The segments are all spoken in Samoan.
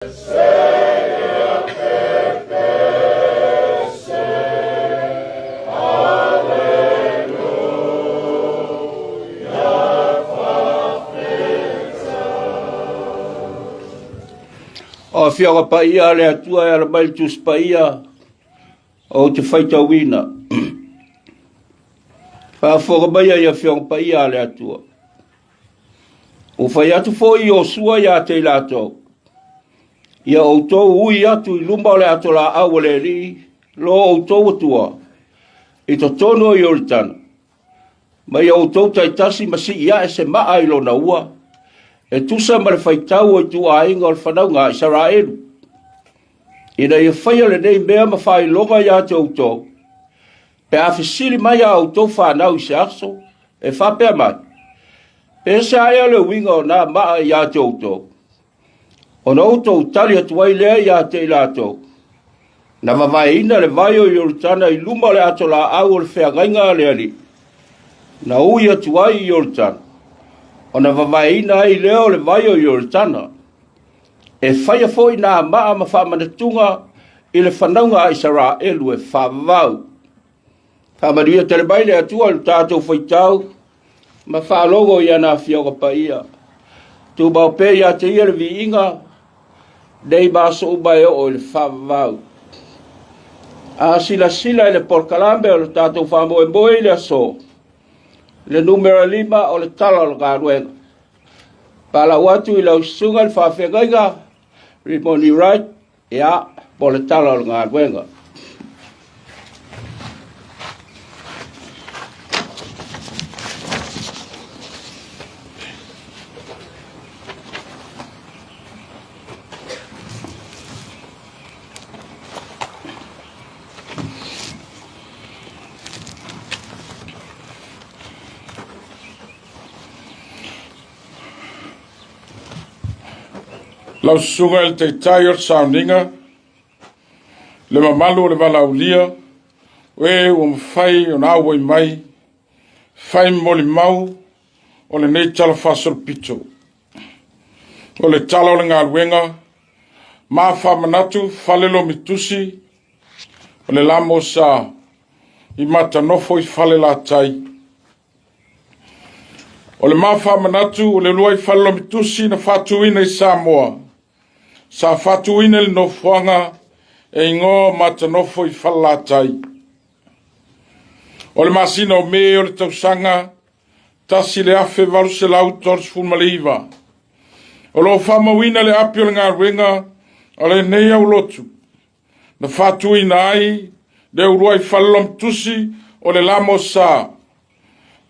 O Afioga Paia a le Atua e ala mai le Tusi Paia, ou te faitauina. Faafofoga mai ai Afioga Paia a le Atua. Ua fai atu foi Iosua ia te i latou, Ia outou ui atu i luma o le ato laau a le Alii, lo outou Atua, i totonu o Ioritana, ma ia outou taitasi ma sii ae se maa i lona ua, e tusa ma le faitau o ituaiga o le fanauga a Isaraelu, ina ia faia lenei mea ma faailoga ia te outou, pe a fesili mai a outou fanau i se aso, e faapea mai, Pe se a ea le uiga o nā maa ia te outou? Ona outou tali atu ai lea ia te i latou, Na vavaeina le vai o Ioritana i luma o le ato laau o le feagaiga a le Alii, na ui atu ai i Ioritana, ona vavaeina ai lea o le vai o Ioritana. E faia foi nā maa ma faamanatuga i le fanauga a Isaraelu e faavavau. Faamanuia tele mai le Atua i lo tatou faitau ma faalogo i ana afioga paia. Tumau pea ia te ia le viiga nei ma aso uma e oo i le faavavau. A silasila i le polokalame o le tatou faamoemoe i le aso, le numera 5 o le tala o le galuega. Palau atu i lau susuga i le faafeagaiga Rimoni Wright, Ia, mo le tala o le galuega. Lau Susuga i le Taitai o le Sauniga, le mamalu o le valaaulia, o e ua mafai ona auai mai, fai molimau o lenei Tala Faasolopito. O le tala o le galuega, ma faamanatu fale lomitusi, o le lamo sa i Matanofo i Falelatai. O le ma faamanatu o le uluai fale-lomitusi na faatuina i Samoa, sa faatuina i le nofoaga e igoa o Matanofo i Falelatai. O le masina o Me o le tausaga 1839, o lo o faamauina le api o le galuega a lenei aulotu, na faatuina ai le uluai fale-lomitusi o le Lamo Sa,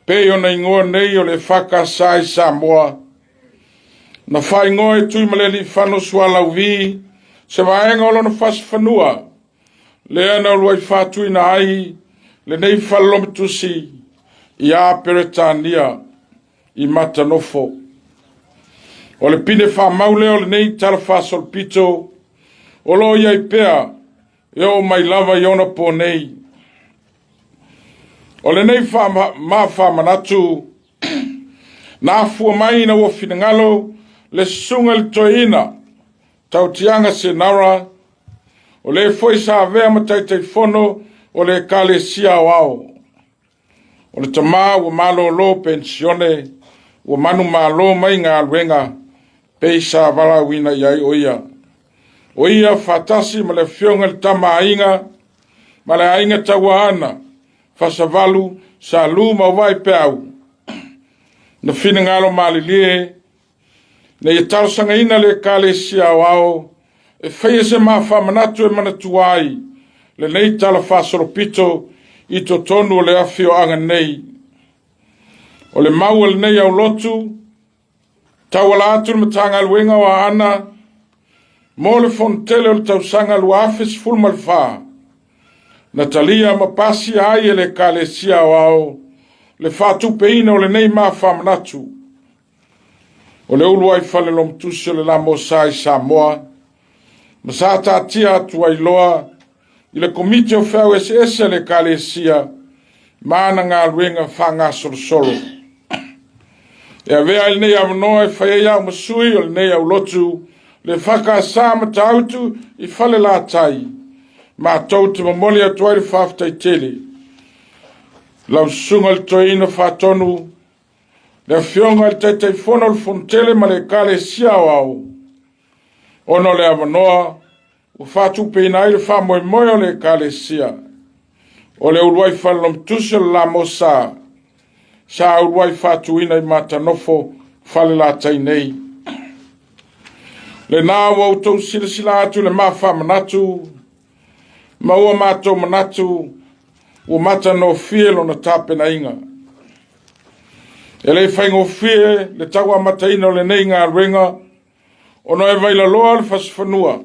pei ona igoa nei o le EFKS i Samoa. Na faaigoa e Tuimalealiifano Sualauvi se vaega o lona fasifanua, lea na uluai faatuina ai lenei fale-lomitusi ia Peretania i Matanofo. O le pine faamau lea o lenei talafaasolopito o lo o i ai pea e oo mai lava i ona po nei. O lenei ma faamanatu na afua mai ina ua finagalo le susuga i le toeaina Tautiaga Senara, o le foi sa avea ma Taitaifono o le Ekalesia Aoao. O le tama ua malolo penisione, ua manumalo mai galuega pei sa valaauina i ai o ia. O ia faatasi ma le afioga i le Tama a Aiga ma le Aiga Tauaana, Fasavalu, Salu ma Vaipeau, na finagalo malilie ina ia talosagaina le Ekalesia Aoao e faia se ma faamanatu e manatua ai lenei talafaasolopito i totonu o le afioaga nei. O le mau a lenei aulotu, tauala atu le Matagaluega o Aana mo le Fonotele o le tausaga 2014, na talia ma pasia ai e le Ekalesia Aoao le faatupeina o lenei ma faamanatu. O le uluai fale lomtusi o le Lamosa i Samoa, ma sa taatia atu ai loa i le Komiti o Feau Eseese a le Ekalesia ma ana galuega faagasolosolo. E avea ai lenei avanoa e fai ai au ma sui o lenei aulotu Le EFKS Matautu i Falelatai, matou te momoli atu ai le faafetai tele. Lau Susuga i le Toeaina Faatonu, le Afioga i le Taitaifono o le Fonotele ma le Ekalesia Aoao, ona o le avanoa ua faatupeina ai le faamoemoe o le Ekalesia, o le uluai falelomotusi o le LMS sa uluai faatuina i Matanofo, Falelatai nei. Lena ua outou silasila atu i le ma faamanatu, ma ua matou manatu ua matagofie lona tapenaina. E le faigofie le tau amataina o lenei galuega, ona e vailaloa le fasifanua,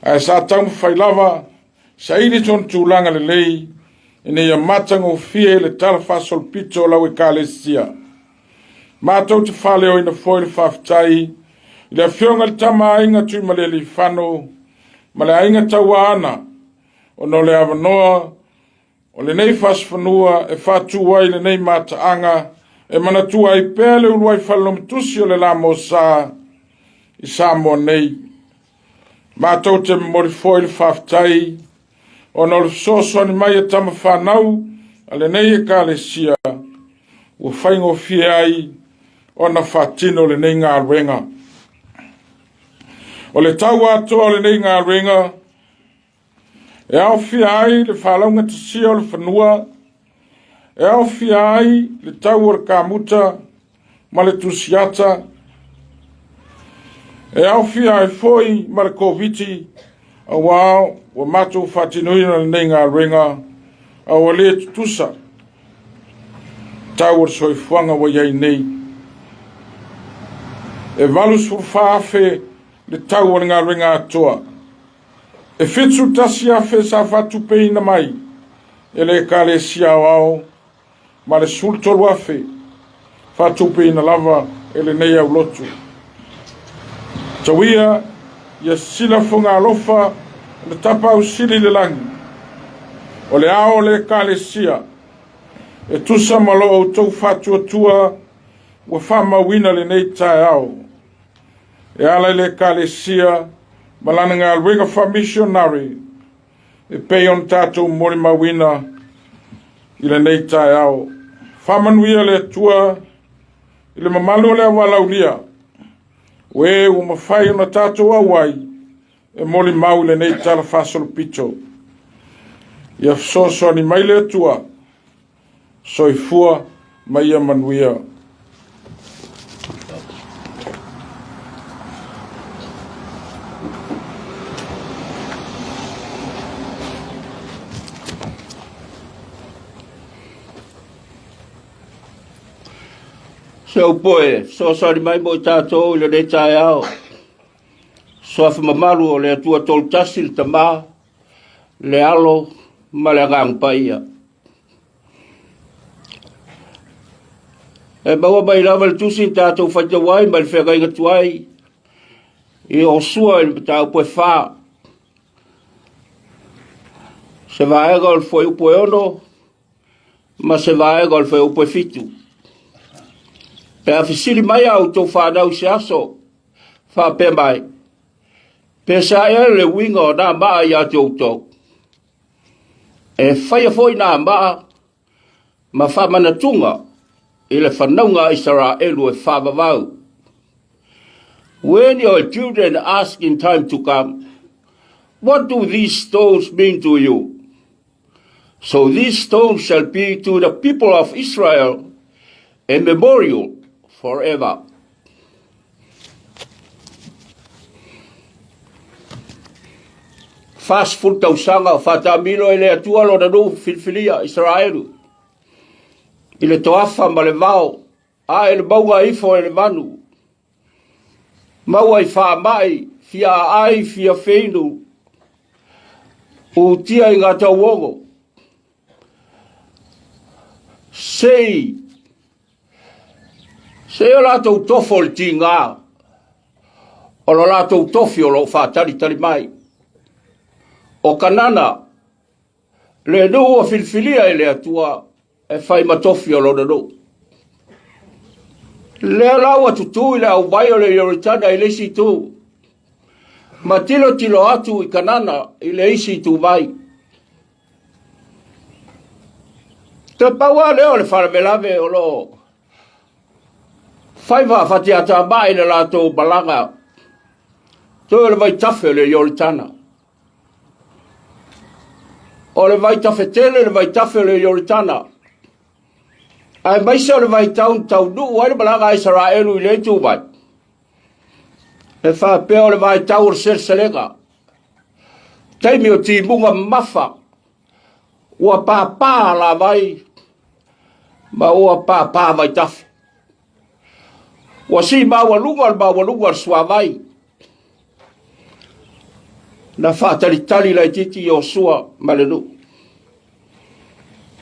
ae sa taumafai lava saili sona tulaga lelei ina ia matagofie le talafaasolopito o lau Ekalesia. Matou te faaleoina foi le faafetai i le Afioga i le Tama a Aiga Tuimalealiifano ma le Aiga Tauaana, ona o le avanoa o lenei fasifanua e faatu ai lenei mataaga e manatua ai pea le uluai falelomotusi o le LMS i Samoa nei. Matou te momoli foi le faafetai ona o le fesoasoani mai a tama fanau a lenei Ekalesia ua faigofie ai ona faatino lenei galuega. O le tau atoa o lenei galuega e aofia ai le faalaugatasia o le fanua, e aofia ai le tau o le kamuta ma le tusiata, e aofia ai foi ma le Koviti, aua ua matou faatinoina lenei galuega a ua le tutusa tau o le soifuaga ua i ai nei. E $84,000 le tau o le galuega atoa. E $71,000 sa faatupeina mai e le Ekalesia Aoao ma le $13,000 faatupeina lava e lenei aulotu. Tauia ia sila fogaalofa o le Tapaau Sili i le lagi, o le ao o le Ekalesia, e tusa ma lo outou faatuatua ua faamauina lenei taeao. E ala i le Ekalesia ma lana galuega faamisionare e pei ona tatou molimauina i lenei taeao. Faamanuia le Atua i le mamalu o le aualaulia, o e ua mafai ona tatou auai e molimau i lenei tala faasolopito. Ia fesoasoani mai le Atua. Soifua ma ia manuia. Se upu e fesoasoani mai mo i tatou i lenei taeao. Suafa mamalu o le Atua Tolutasi, le Tama, le Alo ma le Agaga Paia. E maua mai lava le tusi na tatou faitau ai mai le feagaiga tuai i Iosua i le mataupu e 4. Se vaega o le fuaiupu e 6 ma se vaega o le fuaiupu e 7. Pe a fesili mai a outou fanau i se aso, faapea mai, pe sa ea le uiga o nā maa ia te outou. E faia foi nā maa ma faamanatuga i le fanauga a Isaraelu e faavavau. When your children ask in time to come, what do these stones mean to you? So these stones shall be to the people of Israel a memorial forever. 40 tausaga o faataamilo e le Atua lona nuu filifilia Isaraelu i le toafa ma le vao a e le mauga ifo e le manu maua i faamai fia aai fia feinu utia i ngā tauogo sei Sei o latou tofo o le tigā, o lo latou tofi o lo o faatalitali mai. O Kanana, le nuu ua filifilia e le Atua e fai ma tofi o lona nuu. Lea la ua tutū i le auvai o le Ioritana i le isi itu, ma tilotilo atu i Kanana i le isi ituvai. Toe pau lava lea o le faalavelave o lo o fai faafatiatamai i le latou malaga toe o le vaitafe o le Ioritana. O le vaitafe tele le vaitafe o le Ioritana, aemaise o le vaitau na taunuu ai le malaga a Isaraelu i lea ituvai, e faapea o le vaitau o le seleselega, taimi o timuga mamafa, ua pāpā alavai ma ua pāpā vaitafe. Ua sii maualuga le maualuga o le suavai. Na faatalitali laitiiti Iosua ma le nuu.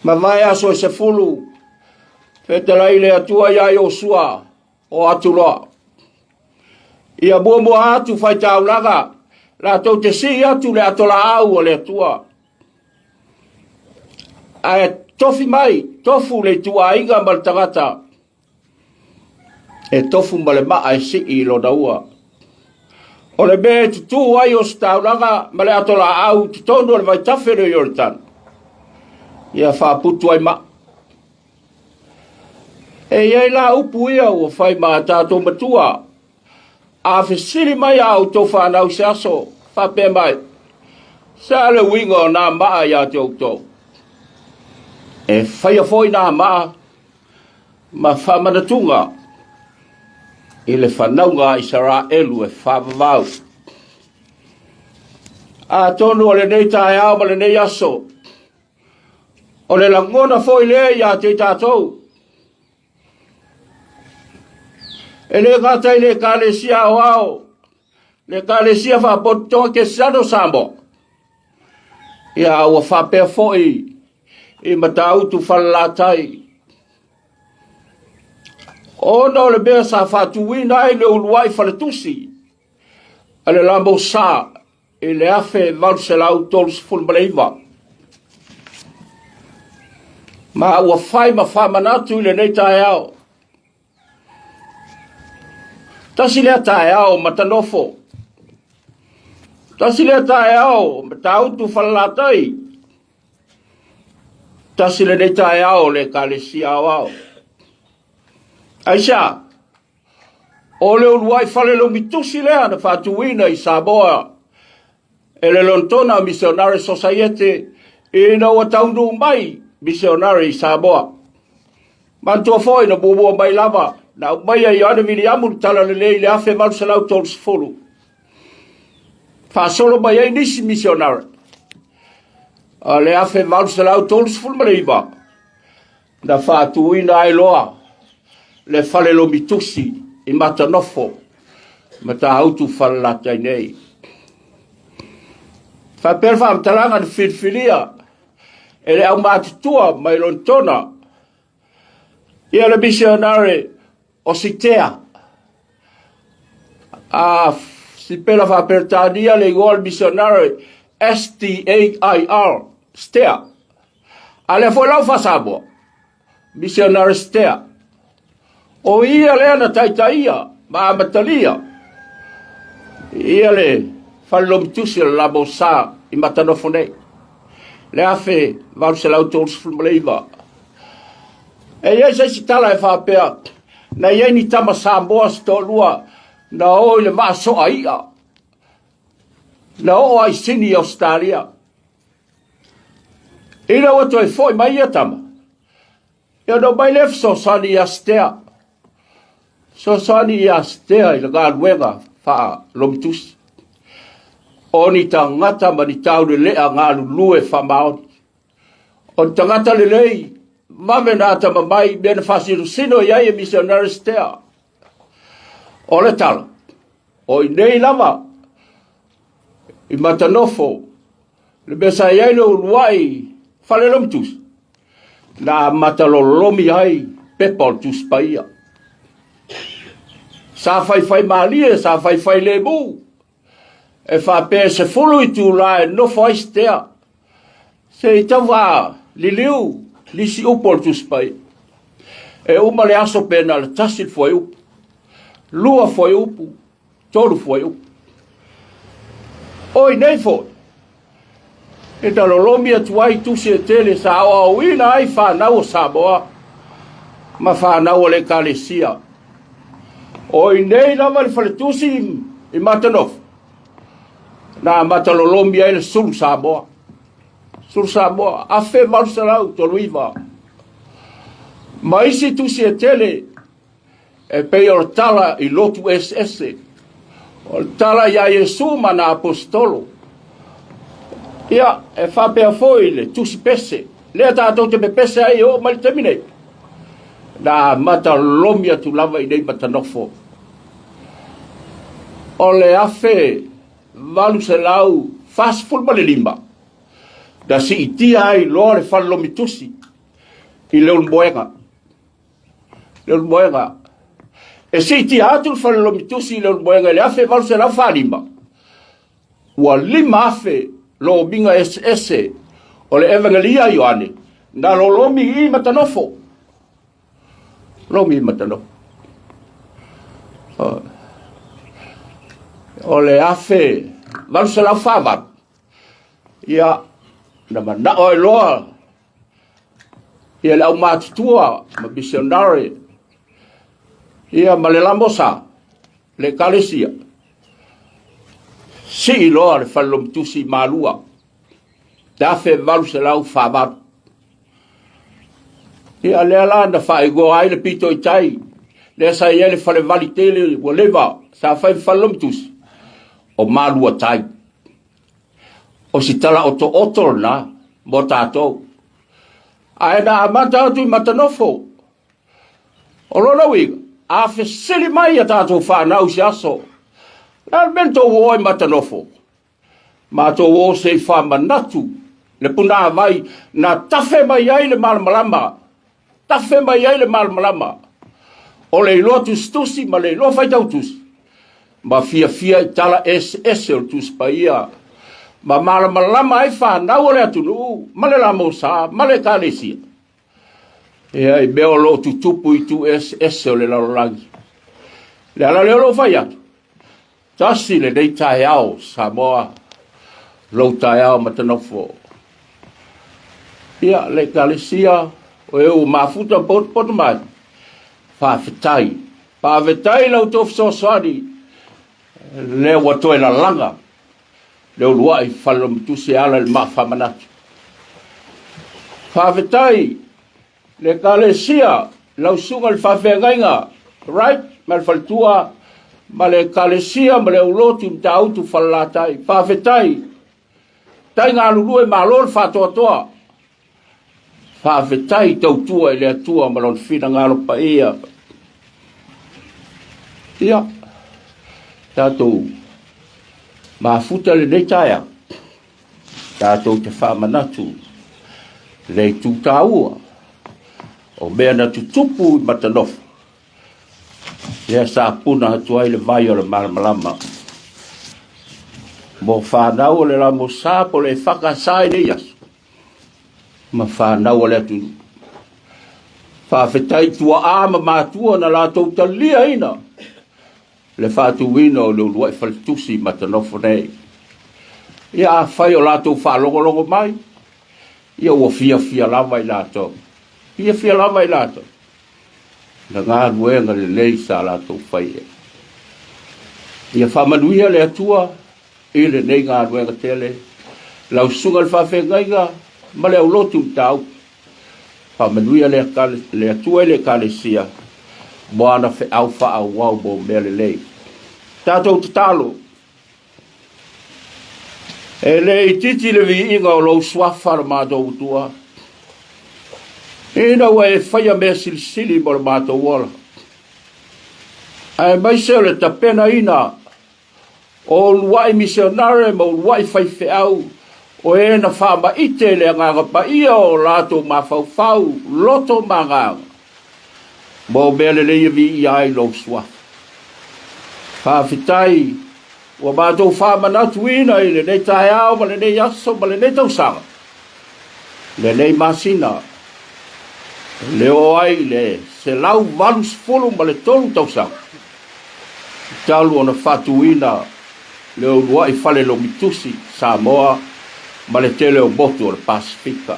Mavae aso e 10, fetalai le Atua iā Iosua, o atu loa. Ia muamua atu faitaulaga, latou te sii atu le atolaau a le Atua. Ae tofi mai, tofu le ituaiga ma le tagata, e tofu ma le maa e sii i lona ua. O le mea e tutū ai ositaulaga ma le atolaau i totonu o le vaitafe lea o Ioritana, ia faaputu ai maa. E i ai la upu ia ua fai ma a tatou matua, a fesili mai a outou fanau i se aso, faapea mai, Se a le uiga o nā maa ia te outou? E faia foi nā maa ma faamanatuga i le fanauga a Isaraelu e faavavau. Atonu o lenei taeao ma lenei aso, o le lagona foi lea ia te i tatou, e le gata i le Ekalesia Aoao, le Ekalesia Faapotopotoga Kerisiano o Samoa, ia a ua faapea foi i Matautu Falelatai, ona o le mea sa faatuina ai le uluai faletusi a le Lamosa i le 1839. Ma ua fai ma faamanatu i lenei taeao. Tasi lea taeao matanofo. Tasi lea taeao Matautu Falelatai. Tasi lenei taeao o le Ekalesia Aoao. Aisea? O le uluai fale lomitusi lea na faatuina i Samoa e le Lonetona Misionare Sosaiete ina ua taunuu mai misionare i Samoa. Manatua foi na muamua mai lava na aumaia e Ioane Viliamu le Talalelei i le 1830. Faasolo mai ai nisi misionare. O le 1839 na faatuina ai loa le fale lomitusi i Matanofo, Matautu Falelatai nei. Faapea le faamatalaga na filifilia e le aumatutua mai Lonetona ia le misionare o Sitea. A sipela faa-Peretania le igoa o le misionare S-T-A-I-R, Stea. A lea foi la ua faa-Samoa, misionare Stea. O ia lea na taitaia ma amatalia ia le fale lomitusi o le Lamosa i Matanofo nei, le 1839. E i ai se isi tala e faapea, na i ai ni tama Samoa se toalua na o i le vaa soa i'a, na oo ai i Sini i Ausetalia. Ina ua toe foi mai ia tama, ia ona omai lea fesoasoani ia Stea. Fesoasoani ia Stea i le galuega faa-lomitusi. O ni tagata ma ni taulelea galulue faamaoni. O ni tagata lelei, vave na atamamai mea na faasinosino i ai e misionare Stea. O le tala, o i nei lava i Matanofo, le mea sa i ai le uluai fale lomitusi, na amata lolomi ai pepa o le Tusi Paia. Sa faifai malie, sa faifai lemu, e faapea e 10 itula e nofo ai Stea, se i tau liliu nisi upu o le Tusi Paia. E uma le aso pe na o le tasi le fuaiupu, lua fuaiupu, tolu fuaiupu. O i nei foi, e na lolomi atu ai tusi e tele sa aoaoina ai whanau o Samoa ma whanau o le Ekalesia. O i nei lava le faletusi i Matanofo, na amata lolomi ai le sulu Samoa. Sulu Samoa, 1839. Ma isi tusi e tele e pei o le tala i lotu eseese, o le tala iā Iesu ma na aposetolo. Ia, e faapea foi le tusi pese, lea tatou te pepese ai e oo mai le taimi nei. Na amata lomi atu lava i nei matanofo. O le 1845, na siitia ai loa le fale lomi tusi i Leulumoega. Leulumoega. E siitia atu le fale lomi tusi i Leulumoega i le 1845, ua 5,000 lomiga eseese o le Evangelia a Ioane na lolomi i Matanofo. Lomi i Matanofo. O le 1848, ia, na manao ai loa ia le aumatutua ma missionary ia ma le lamosa le ekalesia sii loa le fale lomitusi i Malua te 1848. Ia lea la na faaigoa ai le pito i tai lea sa i ai le falevali tele ua leva sa fai ma fale lomitusi o Malua tai. O si tala otooto lena mo tatou. Ae na amata atu i Matanofo. O lona uiga, a fesili mai a tatou fanau i se aso, le a le mea na tou o ai i Matanofo? Matou o se i faamanatu le punāvai na tafe mai ai le malamalama, tafe mai ai le malamalama o le iloa tusitusi ma le iloa faitau tusi, ma fiafia i tala eseese o le Tusi Paia, ma malamalama ai fanau o le atunuu ma le lamosa ma le ekalesia. Ia, i mea o lo o tutupu i itu eseese o le lalolagi. Le ala lea o lou fai atu, tasi lenei taeao Samoa, lou taeao matanofo. Ia, le ekalesia, o e ua mafuta ma potopoto mai, faafetai. Faafetai la outou fesoasoani, lea ua toe lalaga le uluai fale-lomitusi e ala i le maafamanatu. Faafetai le ekalesia, lau susuga i le faafeagaiga, right, ma le faletua, ma le ekalesia ma le aulotu i Matautu Falelatai. Faafetai, tai galulue malo le faatoatoa. Faafetai tautua i le Atua ma lona finagalo paia. Ia, tatou mafuta lenei taeao, tatou te faamanatu le itu taua o mea na tutupu i Matanofo, lea sa puna atu ai le vai o le malamalama. Mo fanau o le lamosa po o le EFKS i nei aso, ma fanau a le atunuu. Faafetai tuaa ma matua na latou taliaina le faatuina o le uluai faletusi i Matanofo nei. Ia afai o latou faalogologo mai, ia ua fiafia lava i latou. Fiafia lava i latou. Na galuega lelei sa latou faia. Ia faamanuia le Atua i lenei galuega tele, lau susuga i le faafeagaiga ma le aulotu mataupu. Faamanuia le, le Atua i le Ekalesia mo ana feau faaauau mo mea lelei. Tatou tatalo, e le itiiti le viiga o lou suafa lo matou Atua, ina ua e faia mea silisili mo le matou ola, aemaise o le tapenaina O uluai misionare ma uluai faifeau, o e na faamaite i le Agaga Paia o latou mafaufau, loto ma agaga, mo mea lelei e viia ai lou suafa. Faafetai ua matou faamanatuina i lenei taeao ma lenei aso ma lenei tausaga, lenei masina, Le oo ai i le 183 tausaga talu ona faatuina le uluai fale lomitusi Samoa ma le tele o motu o le Pasefika.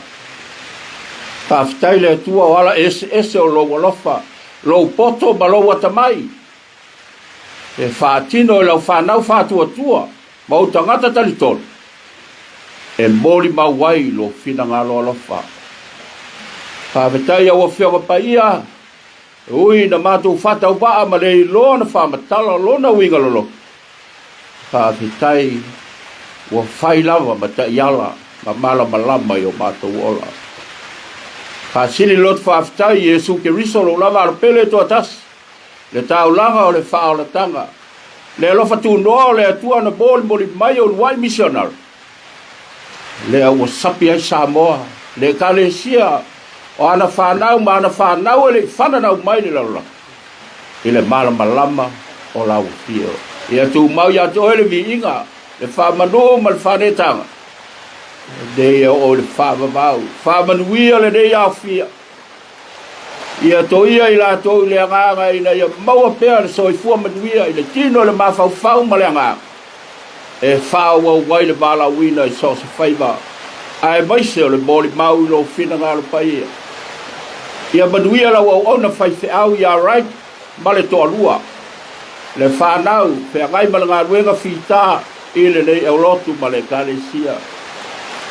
Faafetai le Atua o ala eseese o lou alofa, lou poto ma lou atamai e faatino i lau fanau faatuatua ma ou tagata talitonu e molimau ai lou finagalo alofa. Faafetai au Afioga Paia, e ui ina matou faatauvaa ma le iloa ona faamatala lona uiga loloto, faafetai ua fai lava ma taiala ma malamalama i o matou ola. Faasili loto faafetai i Iesu Keriso lou lava alopele e toatasi, le taulaga o le faaolataga, le alofa tunoa o le Atua na molimoli mai o uluai misionare, lea ua sapi ai Samoa, le Ekalesia o ana fanau ma ana fanau e le i fananau mai le lalolagi, i le malamalama o lau afio. Ia tumau ia te oe le viiga, le faamanu ma le faanetaga, lenei e oo i le faavavau, faamanuia lenei aofia, Ia toia i latou i le agaga ina ia maua pea le soifua manuia i le tino i le mafaufau ma le agaga, e faaauau ai le valaauina i so o se faiva, aemaise o le molimau i lou finagalo paia. Ia manuia lau auauna faifeau ia Wright ma le toalua, le fanau feagai ma le galuega fita i lenei aulotu ma le Ekalesia.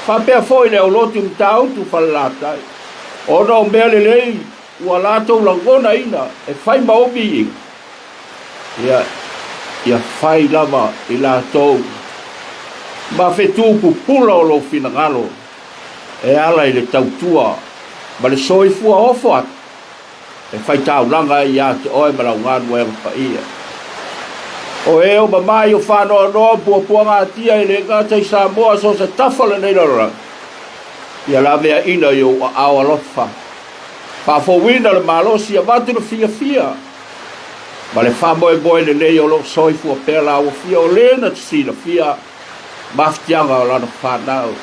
Faapea foi le aulotu i Matautu Falelatai. Ona o mea lelei ua latou lagonaina e fai ma ou viiga, ia, ia fai lava i latou ma fetu pupula o lou finagalo e ala i le tautua ma le soifua ofo atu e faitaulaga ai ia te oe ma lau galuega paia. O e o mamai o faanoanoa puapuagatia e le gata i Samoa so o se tafa o lenei lalolagi, ia laveaina i ou aao alofa, faafouina le malosi, avatu le fiafia ma le faamoemoe lelei o lo o soifua pea lauafia o le na te silafia mafatiaga o lana fanau.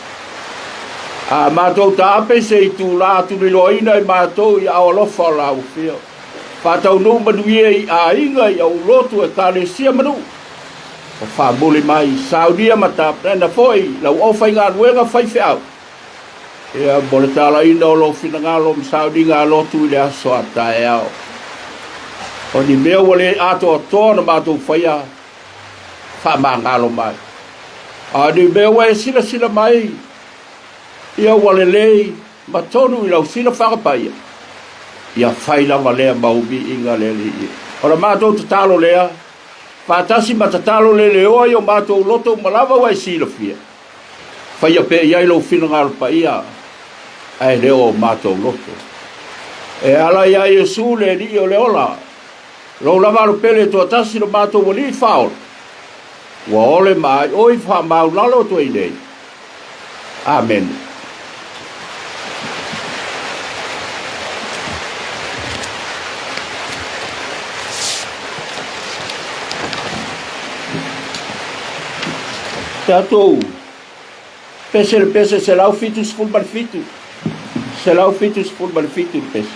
A matou taape i se itula tuliloaina i matou i aao alofa o lau afio. Faataunuu manuia i aiga i aulotu Ekalesia ma nuu. O faamuli mai, saunia ma tapena foi lau aufaigaluega faifeau. Ia, mo le talaina o lou finagalo ma sauniga a lotu i le aso a taeao. O ni mea ua le atoatoa na matou faia, faamagalo mai. A o ni mea ua e silasila mai, ia ua lelei ma tonu i lau silafaga paia, ia fai lava lea mau viiga le Alii. O la matou tatalo lea, faatasi ma tatalo leleoa i o matou loto uma lava ua e silafia, faia pea i ai lou finagalo paia, ae le o matou loto. E ala iā Iesu le Alii o le ola, Lou lava alo pele e toatasi lo matou alii faaola, ua ole ma aioi faamaulalo atu ai nei. Amene. Tatou Pese le pese 177, 177 le pese.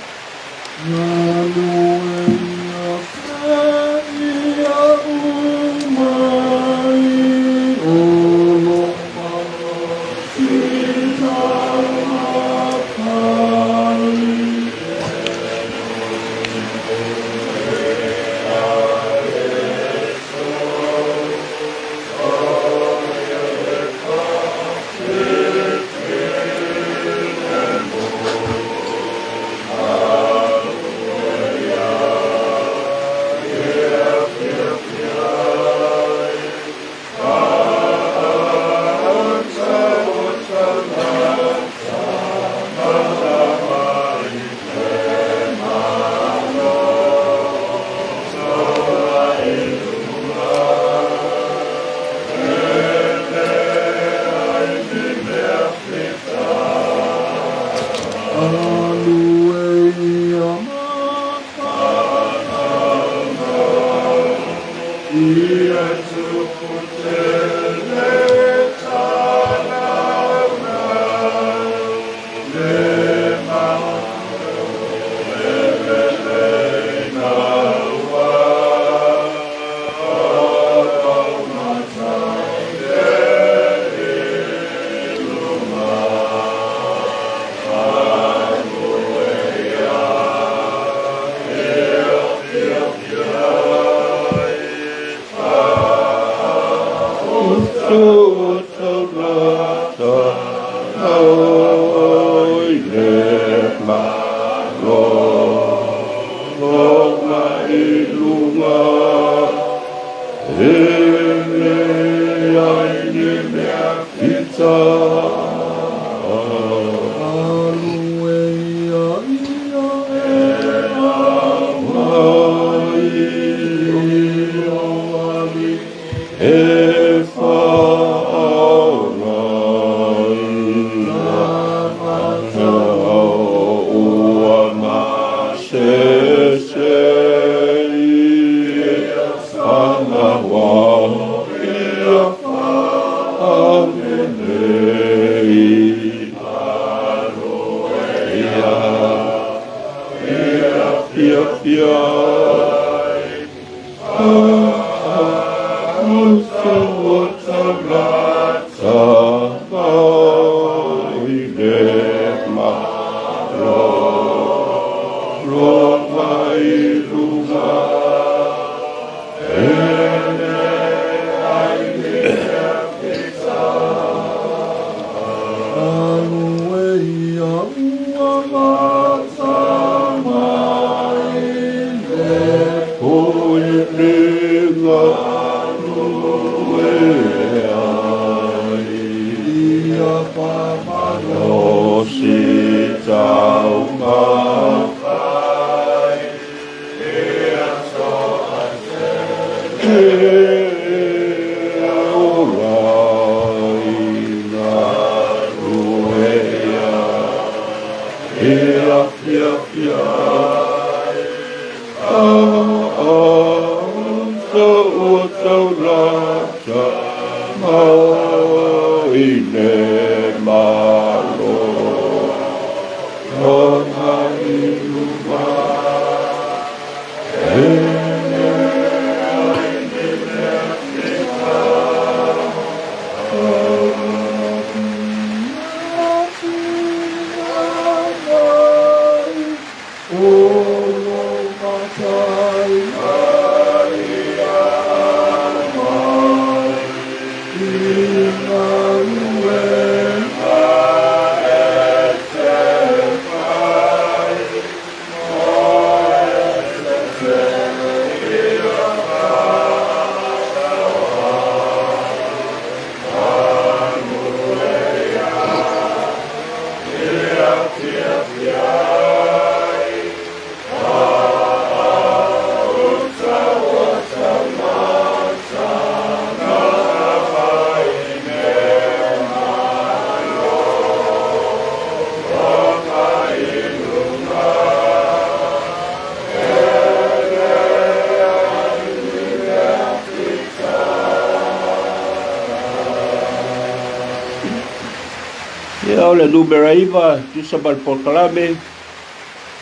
Ia, o le numera 9, tusa ma le polokalame,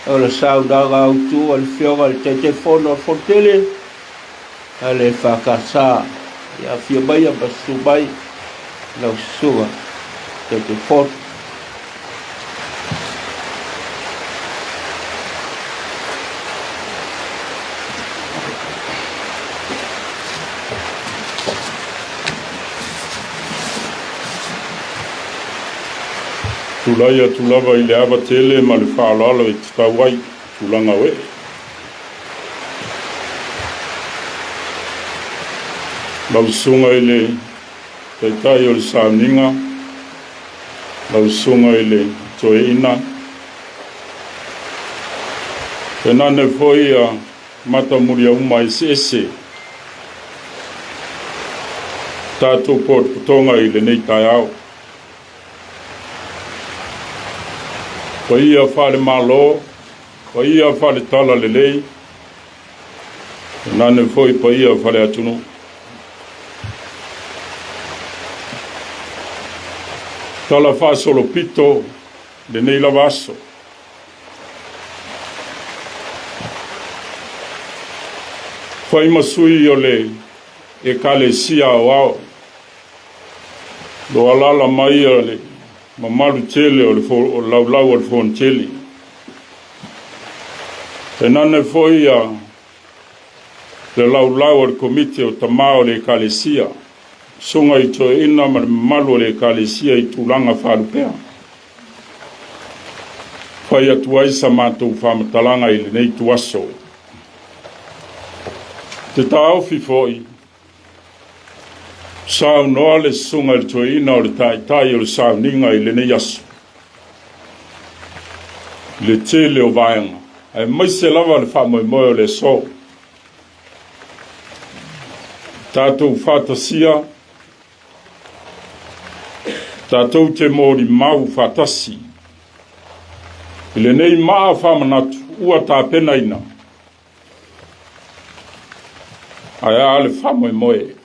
o le saunoaga autu a le Afioga i le Taitaifono o le Fonotele a le EFKS. Ia, afio maia ma susu mai lau susuga Taitaifono. Tulai atu lava i le ava tele ma le faaaloalo e tatau ai tulaga o ee. Lau Susuga i le Taitai o le Sauniga, lau Susuga i le Toeaina, tainane foi a Matamuliauma eseese tatou potopotoga i lenei taeao. Paia faale-Malo, paia faale-Talalelei, tainane foi paia faale-atunuu. Tala faasolopito lenei lava aso. Fai ma sui o le Ekalesia Aoao, lo alaala mai a le mamalu tele o le laulau o le Fonotele. Tainane foi a le laulau o le Komiti o Tama o le Ekalesia, Susuga i Toeaina ma le mamalu o le Ekalesia i tulaga faalupea. Fai atu ai sa matou faamatalaga i lenei ituaso. Te taofi foi, saunoa le Susuga i le Toeaina o le Taitai o le sauniga i lenei aso. I le tele o vaega, aemaise lava le faamoemoe o le aso. Tatou faatasia, tatou te molimau faatasi i lenei maa faamanatu ua tapenaina. Ae a le faamoemoe?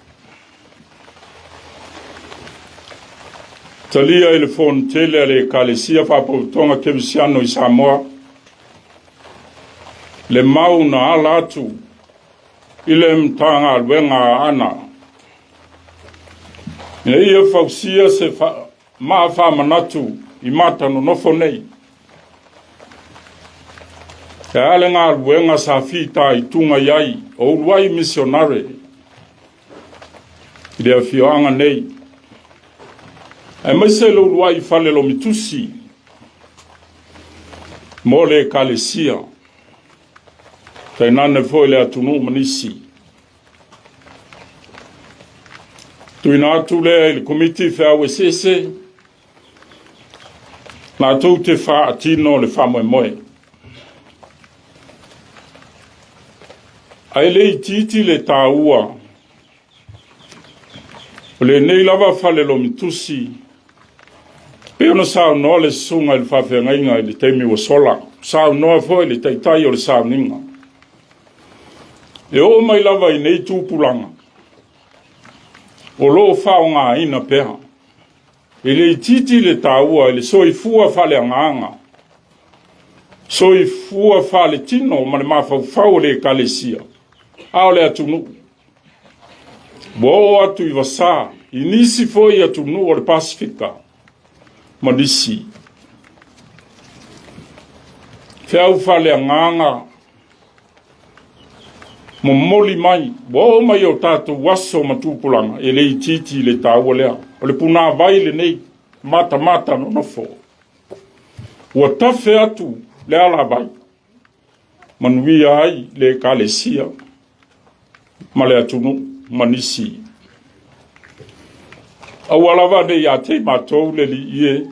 Talia i le Fonotele a le Ekalesia Faapoutoga Kerisiano i Samoa, le mau na ala atu i le Matagaluega a Aana ina ia fausia se maa faamanatu i Matanonofo nei. E a le galuega sa fitaituga i ai o uluai misionare i le afioaga nei, aemaise le uluai fale lomitusi mo le Ekalesia, tainane foi le atunuu ma nisi. Tuuina atu lea i le Komiti Feau Eseese latou te faatino le faamoemoe. Ae le itiiti le taua o lenei lava fale lomitusi pei ona saunoa le susuga i le faafeagaiga i le taimi ua sola, saunoa foi le taitai o le sauniga. E oo mai lava i nei tupulaga, o lo o faaaogaina pea. E le itiiti le taua i le soifua faaleagaga, soifua faaletino ma le mafaufau o le Ekalesia, a o le atunuu. Ua oo atu i Vasā, i nisi foi atunuu o le Pasefika ma nisi. Feau faaleagaga momoli mai, ua oo mai o tatou aso ma tupulaga, e le itiiti le taua lea. O le punāvai lenei, matamata nonofo. Ua tafe atu le alavai, manuia ai le Ekalesia ma le atunuu ma nisi. Aua lava ne i ia te i matou le Alii e,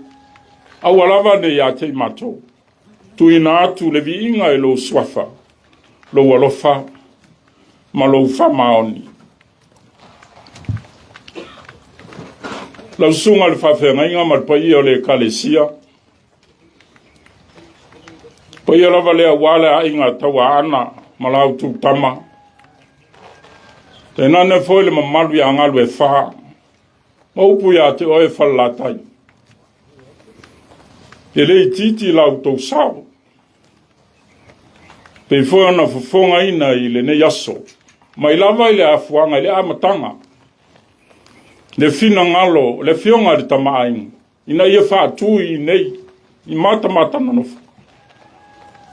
aua lava ne i ia te i matou. Tuuina atu le viiga i lou suafa, lou alofa ma lou faamaoni. Lau susuga i le faafeagaiga ma le paia o le Ekalesia, paia lava lea aua le aiga Tauaana ma la outou tama, tainane foi le mamalu ia Galuefa, ma upu ia te oe Falelatai. E le itiiti la outou sao, pei foi ona fofogaina i lenei aso, mai lava i le afuaga i le amataga, le finagalo o le Afioga i le Tama a Aiga, ina ia faatu i inei i Matamatanonofo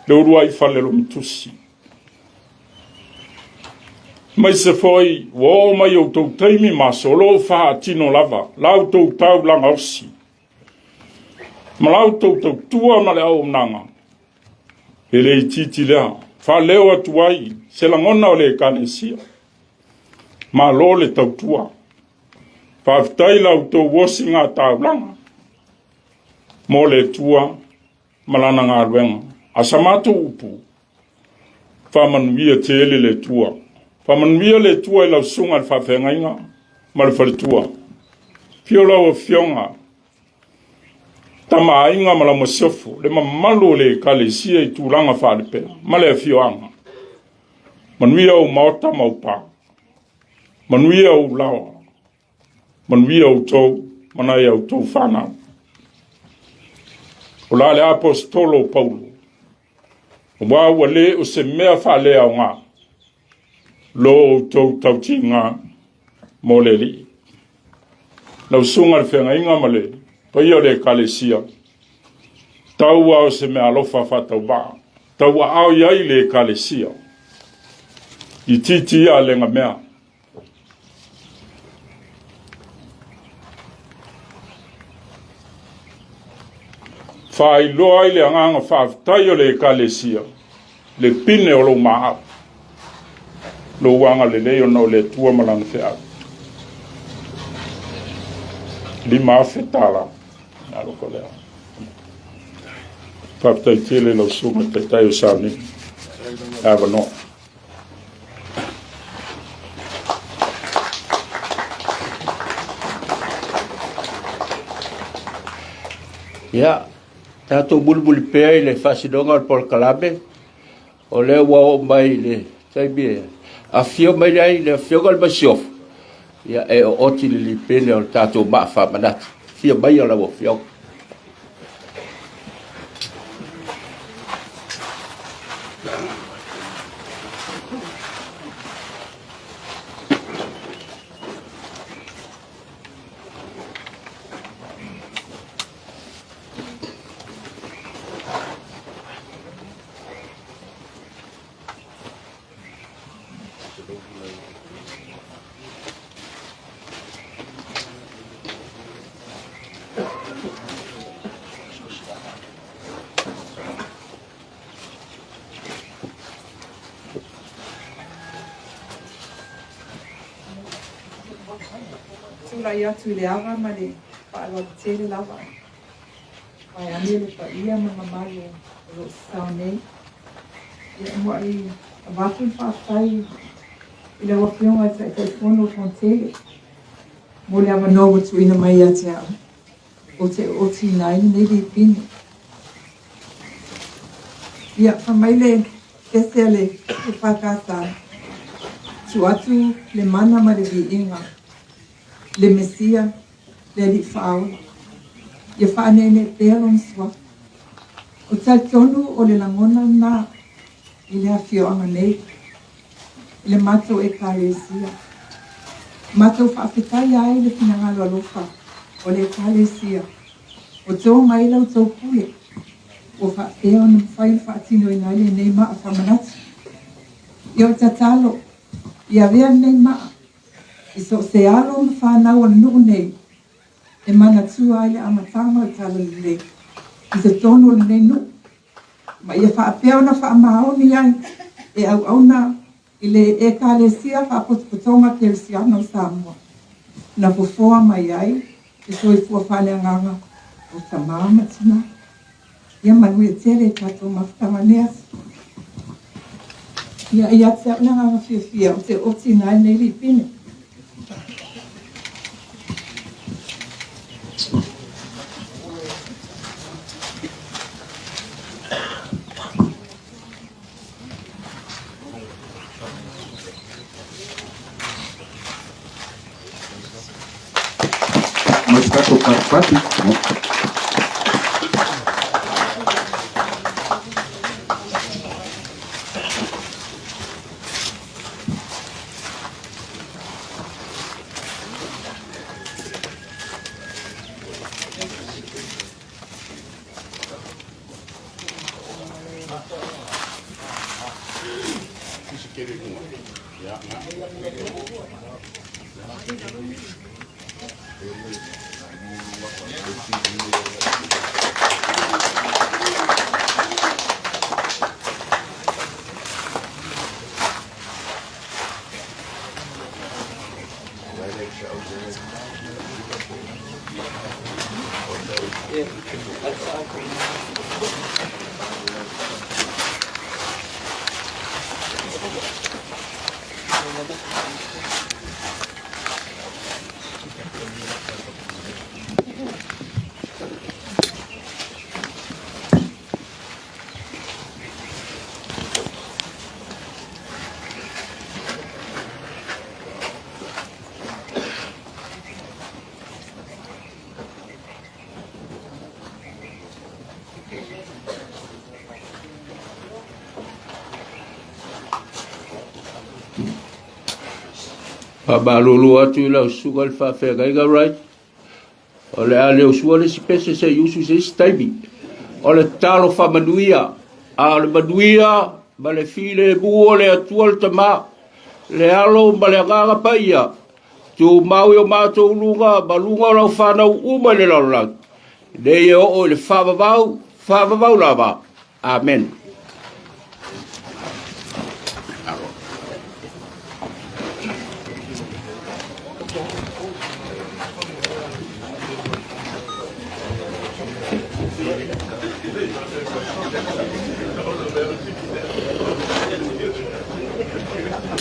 le uluai fale lomitusi. Aemaise foi ua oo mai outou taimi ma aso o lo o faatino lava la outou taulaga osi ma la outou tautua ma le auaunaga. E le itiiti lea, faaleo atu ai se lagona o le Ekalesia. Malo le tautua. Faafetai la outou osiga taulaga mo le Atua ma lana galuega. A sa matou upu, faamanuia tele le Atua. Faamanuia le Atua i lau susuga i le faafeagaiga ma le faletua. Afio lau Afioga Tama Aiga ma lau Masiofo, le mamalu o le Ekalesia i tulaga faalupea ma le afioaga. Manuia ou maota ma ou pa. Manuia ou laoa. Manuia outou ma nai a outou fanau. O la le aposetolo o Paulo, aua ua le o se mea faaleaoga lo outou tautiga mo le Alii. Lau susuga i le feagaiga ma le paia o le Ekalesia, tau lava o se meaalofa faatauvaa, tauaao i ai le Ekalesia, itiiti ia legamea. Faailoa ai le agaga faafetai o le Ekalesia, le pine o lou maau, lou agalelei ona o le Atua ma Lana feau. $5,000. Alofa lea. Faafetai tele lau susuga i le Taitai o Sauniga. Avanoa. Ia, tatou mulimuli pea i le faasinoga o le polokalame, o lea ua oo mai i le taimi e afio mai ai le Afioga i le Masiofo, ia e ooti le lipene o le tatou maa faamanatu. Afio maia lau Afioga. Tulai atu i le ava ma le faaaloalo tele lava. Vaeane le paia ma mamalu o lo o sao nei. Ia e muai avatu le faafetai i lau Afioga i le Taitaifono o Fonotele mo le avanoa ua tuuina mai ia te au ou te ootiina ai lenei lipine. Ia, fai mai le pese a le EFKS, tuu atu le mana ma le viiga, le Mesia, le Alii Faaola, ia faaneenee pea lona suafa. Ou te talitonu o le lagona lena i le afioaga nei, i le matou Ekalesia. Matou faafetaia ai le finagalo alofa o le Ekalesia ua to mai la outou pule, ua faapea ona mafai ona faatinoina ai lenei maa faamanatu. Ia o le tatalo, ia avea lenei maa i so o se alo ma fanau o le nuu nei e manatua ai le amataga o le Talalelei i totonu o lenei nuu, ma ia faapea ona faamaoni ai e auauna i le Ekalesia Faapotopotoga Kerisiano o Samoa na fofoa mai ai le soifua faaleagaga o tama ma tina. Ia manuia tele i tatou mafutaga nei aso. Ia, ia te au le agaga fiafia ou te otiina ai lenei lipine. Ma se tatou patupatu. Faamalulu atu i lau susuga i le faafeagaiga Wright, o le a le usua le isi pese se i usu i se isi taimi. O le tatalo faamanuia, a o le manuia ma le filemu o le Atua le Tama, le Alo ma le Agaga Paia, tumau i o matou luga ma luga o lau fanau uma i le lalolagi. Nei e oo i le faavavau, faavavau lava. Amen.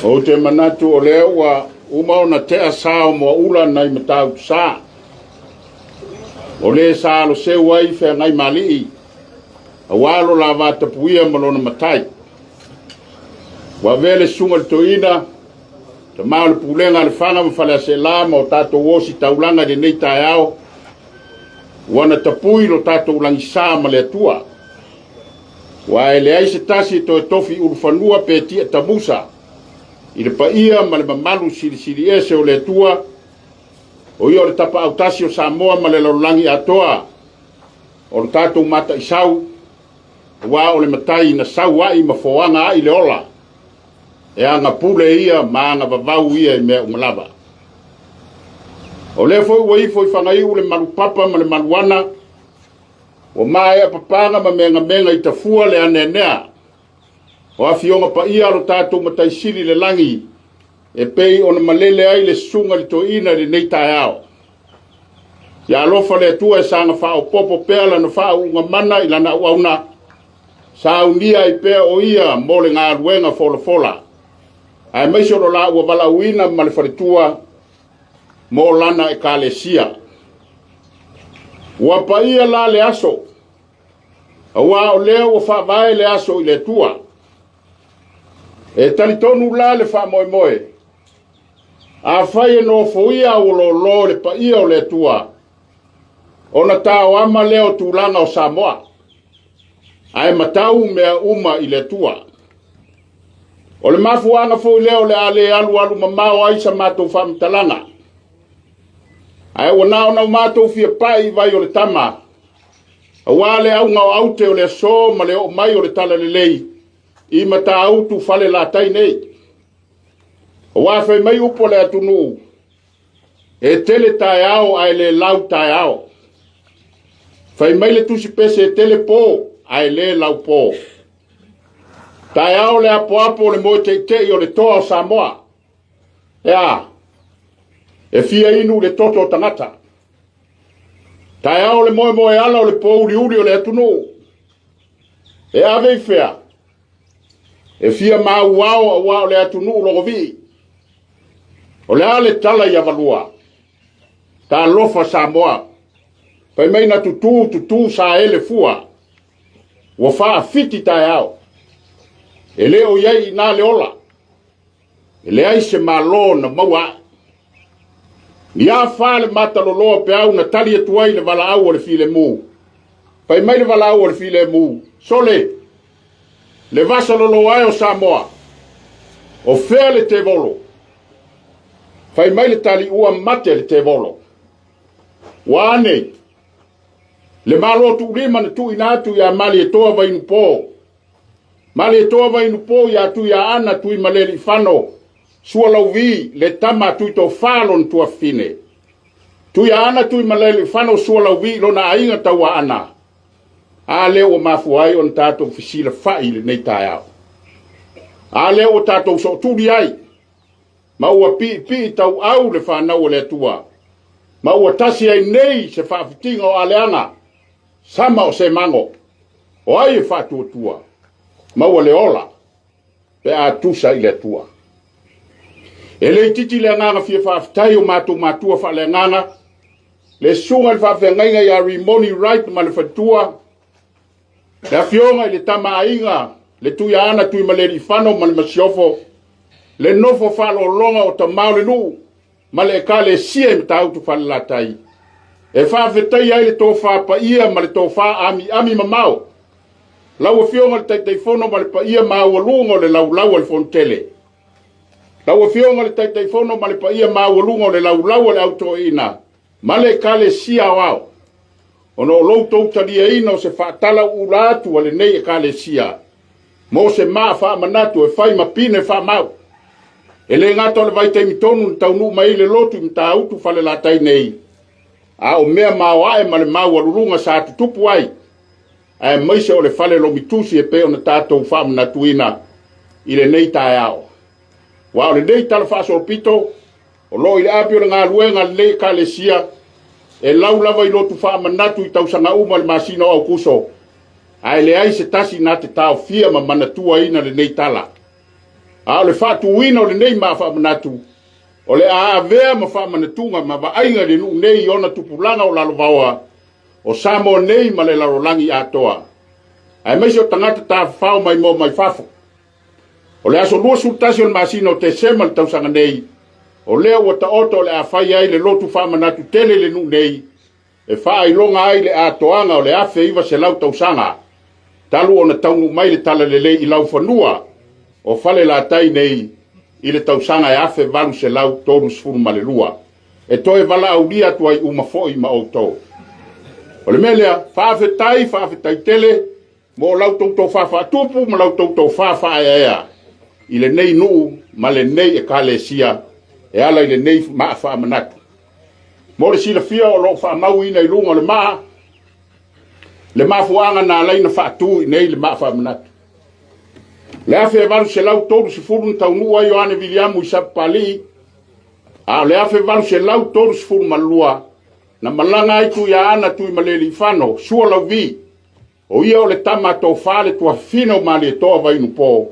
Ou te manatu o lea ua uma ona tea sa o Moaula nai Matautusa. O le sa aloseu ai Feagaimaalii, aua lo la vatapuia ma lona matai. Ua avea le susuga i le toeaina, tama o le pulega a Lefaga ma Faleaseela ma o tatou ositaulaga i lenei taeao, ua na tapui lo tatou lagisa ma le Atua. Ua e leai se tasi e toe tofi ulufanua pe tia tamusa i le paia ma le mamalu silisili ese o le Atua, O ia o le tapaau tasi o Samoa ma le lalolagi atoa, o lo tatou mataisau, aua o le matai na sau ai ma foaga ai le ola, e aga pule ia ma aga vavau ia i mea uma lava. O lea foi ua ifo i Fagaiu le malupapa ma le maluana, ua maea papaga ma megamega i tafua le aneanea, o afioga paia a lo tatou Matai Sili i le lagi, e pei ona malele ai le susuga i le toeaina i lenei taeao. Ia alofa le Atua e saga faaopoopo pea lana faauuga mana i lana auauna, saunia ai pea o ia mo le galuega folafola, aemaise o lo la ua valaauina ma le faletua mo lana ekalesia. Ua paia la le aso, aua o lea ua faavae le aso i le Atua. E talitonu la le faamoemoe, afai e nofoia auolōlō le paia o le Atua, ona taoama lea o tulaga o Samoa, ae matau mea uma i le Atua. O le mafuaaga foi lea o le a le alualu mamao ai sa matou faamatalaga, ae ua na ona matou fia pai i vai o le tama, aua le auga o aute o le aso ma le oo mai o le talalelei i Matautu Falelatai nei. Aua fai mai upu a le atunuu, e tele taeao ae le lau taeao. Fai mai le tusi pese e tele po ae le lau po. Taeao le apoapo o le moe teitei o le toa o Samoa. E a? E fia inu le toto o tagata. Taeao le moemoeala o le pōuliuli o le atunuu. E ave i fea? E fia mauao aua o le atunuu logovii. O le a le tala i Avarua? Talofa Samoa. Fai mai na tutū tutū saele fua. Ua faafiti taeao. E le o i ai i nā le ola. E leai se Malo na maua ae. Ni a fa le mataloloa peau na tali atu ai le valaau o le filemu. Fai mai le valaau o le filemu, Sole, le vasaloloa e o Samoa, o fea le tevolo? Fai mai le tali ua mate le tevolo. Ua ane, le Malo tuulima na tuuina atu ia Malietoa Vainupo Malietoa Vainupo ia Tuiaana Tuimaleliifano, Sualauvi le tama Tuitofa lona tuafafine. Tuiaana Tuimaleliifano Sualauvi lona aiga Tauaana. A lea ua mafua ai ona tatou fesilafai i lenei taeao. A lea ua tatou sootuli ai, ma ua piipii tauau le fanau a le Atua, ma ua tasi ai nei se faafitiga o aleaga Sama o Semago, o ai e faatuatua, maua le ola pe a tusa i le Atua. E le itiiti le agaga fia faafetai o matou matua faaleagaga, le susuga i le faafeagaiga ia Rimoni Wright ma le faletua, le afioga i le tama aiga, le Tuiaana Tuimaleliifano ma le masiofo, le nofo faalologa o tama o le nuu, ma le Ekalesia i Matautu Falelatai, e faafetaia ai le tofa paia ma le tofa amiami mamao. Lau Afioga i le Taitaifono ma le paia maualuga o le laulau a le Fonotele. Lau Afioga i le Taitaifono ma le paia maualuga o le laulau a le Au Toeaina ma le Ekalesia Aoao, ona o lo outou taliaina o se faatalauula atu a lenei Ekalesia mo se maa faamanatu e fai ma pine faamau. E le gata o le vaitaimi tonu na taunuu mai ai le lotu i Matautu Falelatai nei, A o mea maoae ma le maualuluga sa tutupu ai, aemaise o le fale lomitusi e pei ona tatou faamanatuina i lenei taeao. Aua o lenei Tala Faasolopito, o lo o i le api o le galuega a lenei Ekalesia, e lau lava i lotu faamanatu i tausaga uma i le masina o Aokuso, ae leai se tasi na te taofia ma manatuaina lenei tala. A o le faatuina o lenei maa faamanatu, o le a avea ma faamanatuga ma vaaiga i le nuu nei i ona tupulaga o lalovaoa o Samoa nei ma le lalolagi atoa, aemaise o tagata tafafao maimoa mai fafo. O le aso 21 o le masina o Tesema le tausaga nei, o lea ua taoto o le a fai ai le lotu faamanatu tele i le nuu nei, e faailoga ai le atoaga o le 1900 tausaga talu ona taunuu mai le Talalelei i laufanua o Falelatai nei i le tausaga e 1832, e toe valaaulia atu ai uma foi ma outou. O le mea lea, faafetai, faafetai tele mo la outou tofa faatupu ma la outou tofa faaeaea i lenei nuu ma lenei ekalesia e ala i lenei maa faamanatu. Mo le silafia o lo o faamauina i luga o le maa le mafuaaga na ala ai ona faatu i nei le maa faamanatu. Le 1830 na taunuu ai Ioane Viliamu i Sapapalii, a o le 1832 na malaga ai Tuiaana Tuimalealiifano Sualauvi, o ia o le tama a Tofa le tuafafine o Malietoa Vainupo,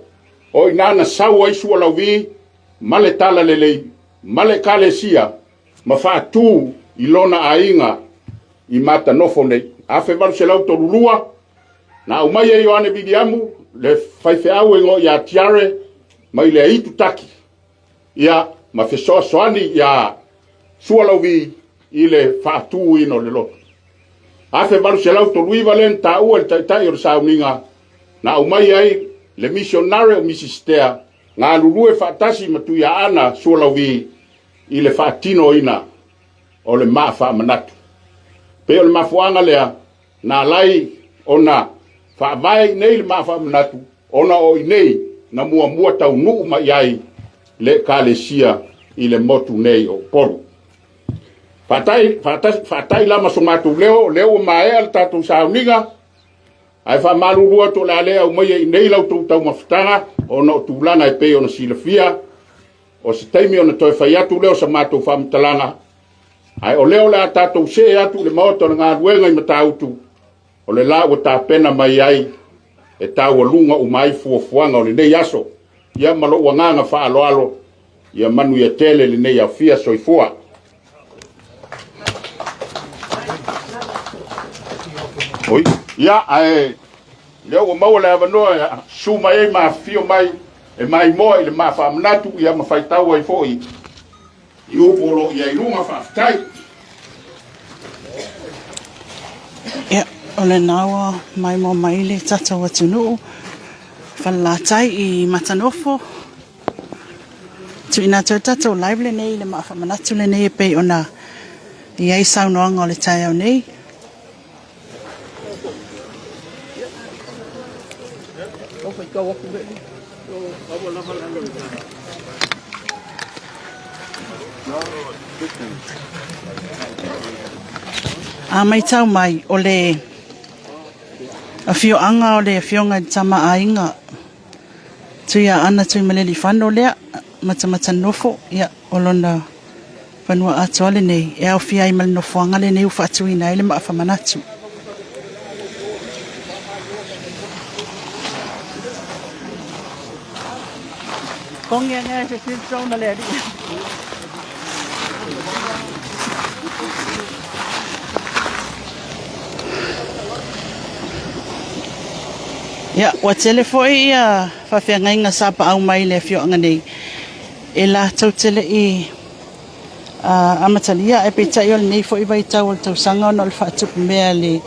o i ina na sau ai Sualauvi ma le Talalelei ma le Ekalesia ma faatu i lona aiga i Matanofo nei. 1832, na aumai e Ioane Viliamu le faifeau e igoa ia Tiare mai le Aitutaki, ia, ma fesoasoani ia Sualauvi i le faatuina o le lotu. 1839 lea na taua e le taitai o le sauniga na aumai ai le misionare o Misisitea galulue faatasi ma Tuiaana Sualauvi i le faatinoina o le maa faamanatu. Pei o le mafuaaga lea na ala ai ona faavae i nei le maa faamanatu, ona o i nei na muamua taunuu mai ai le Ekalesia i le motu nei o Upolu. Faatai, faatai, faatai la ma so matou leo, o lea ua maea le tatou sauniga, ae faamalulu atu o le a le aumaia i nei la outou taumafataga ona o tulaga e pei ona silafia. O se taimi ona toe fai atu lea o sa matou faamatalaga, ae o lea o le a tatou see atu i le maota o le galuega i Matautu, o le la ua tapena mai ai e taualuga uma ai fuafuaga o lenei aso. Ia ma lou agaga faaaloalo, ia manuia tele lenei aofia. Soifua. Oi, ia, ae lea ua maua le avanoa e susu mai ai ma afifio mai e maimoa i le maa faamanatu, ia ma faitau ai foi i upu o lo o i ai luga. Faafetai. Ia, o lena ua maimoa mai le tatou atunuu Falelatai i Matanofo. Tuuina atu ai le tatou live lenei i le maa faamanatu lenei e pei ona i ai saunoaga o le taeao nei. A matau mai, o le afioaga o le afioga i le Tama a Aiga, Tuiaana Tuimalelifano lea, Matamatanofo, ia, o lona fanua atoa lenei e aofia ai ma le nofoaga lenei ua faatuina ai le maafamanatu. Ia, ua tele foi ia faafeagaiga sa paau mai i le afioaga nei e latou te le i amatalia, ae peitai o lenei foi vaitau o le tausaga ona o le faatupu mea a le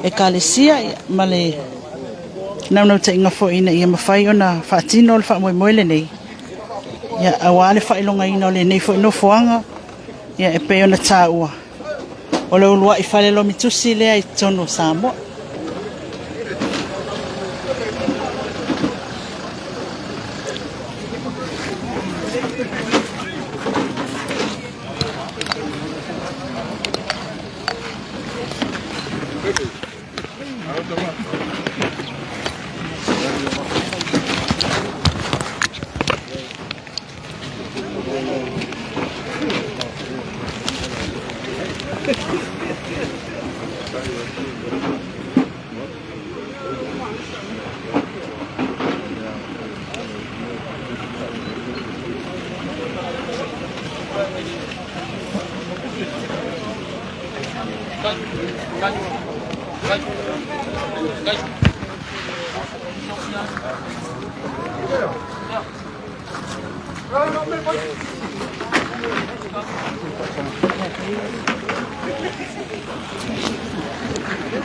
Ekalesia ma le naunautaiga foi ina ia mafai ona faatino le faamoemoe lenei, ia, aua le faailogaina o lenei foi nofoaga, ia, e pei ona taua o le uluai fale lomitusi lea i totonu o Samoa.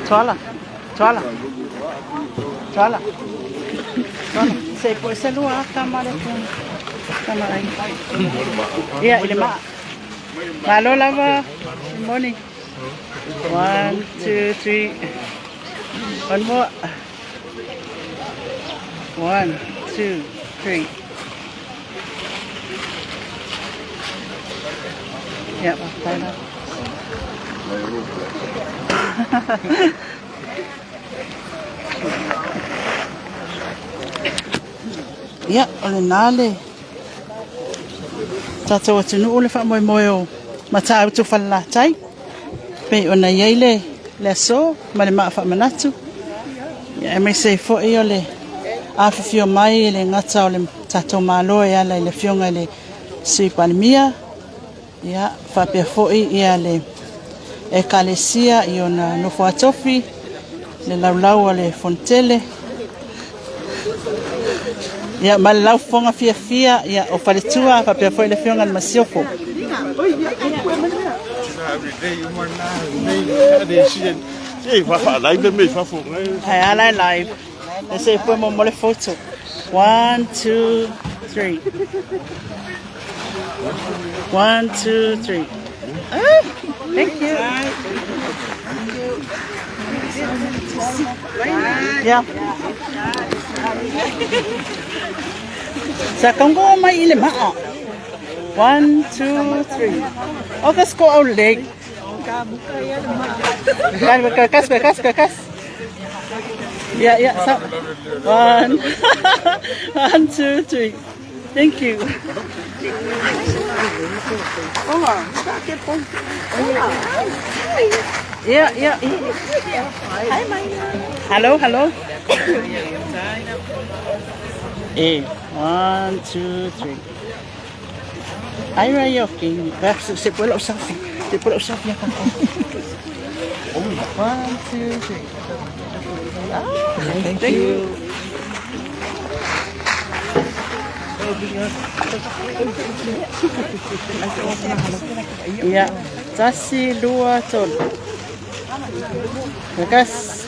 Tuala, tuala, tuala, tuala. Se po se lua ata ma le fu. Tama ai. Ia, i le maa. Malo lava. Good morning. 1, 2, 3. One more. 1, 2, 3. Ia, faafetai lava. Ia, o lena le tatou atunuu le faamoemoe o Matautu Falelatai pei ona i ai le, le aso ma le maa faamanatu. Ia, aemaise ai foi o le afifio mai e le gata o le tatou Malo e ala i le Afioga i le Sui Palemia, Ia, faapea foi ia le Ekalesia i ona nofoatofi, le laulau a le Fonotele, ia, ma le laufofoga fiafia ia, o faletua, faapea foi le Afioga i le Masiofo. Ae a la e live. E se pue mo le photo. 1, 2, 3. 1, 2, 3. Ah, thank you. Yeah. Sa kaungo mai i le maa. 1, 2, 3. O ka sko au leg. Kas, kas, kas, kas. Yeah. So, 1, 1, 2, 3. Thank you. Yeah. Hello, hello. Eh, 1, 2, 3. Ai rai o ki. Se pue lau selfie. Se pue lau selfie. 1, 2, 3. Ah, thank you. Ia, 1, 2, 3. Terima kasih.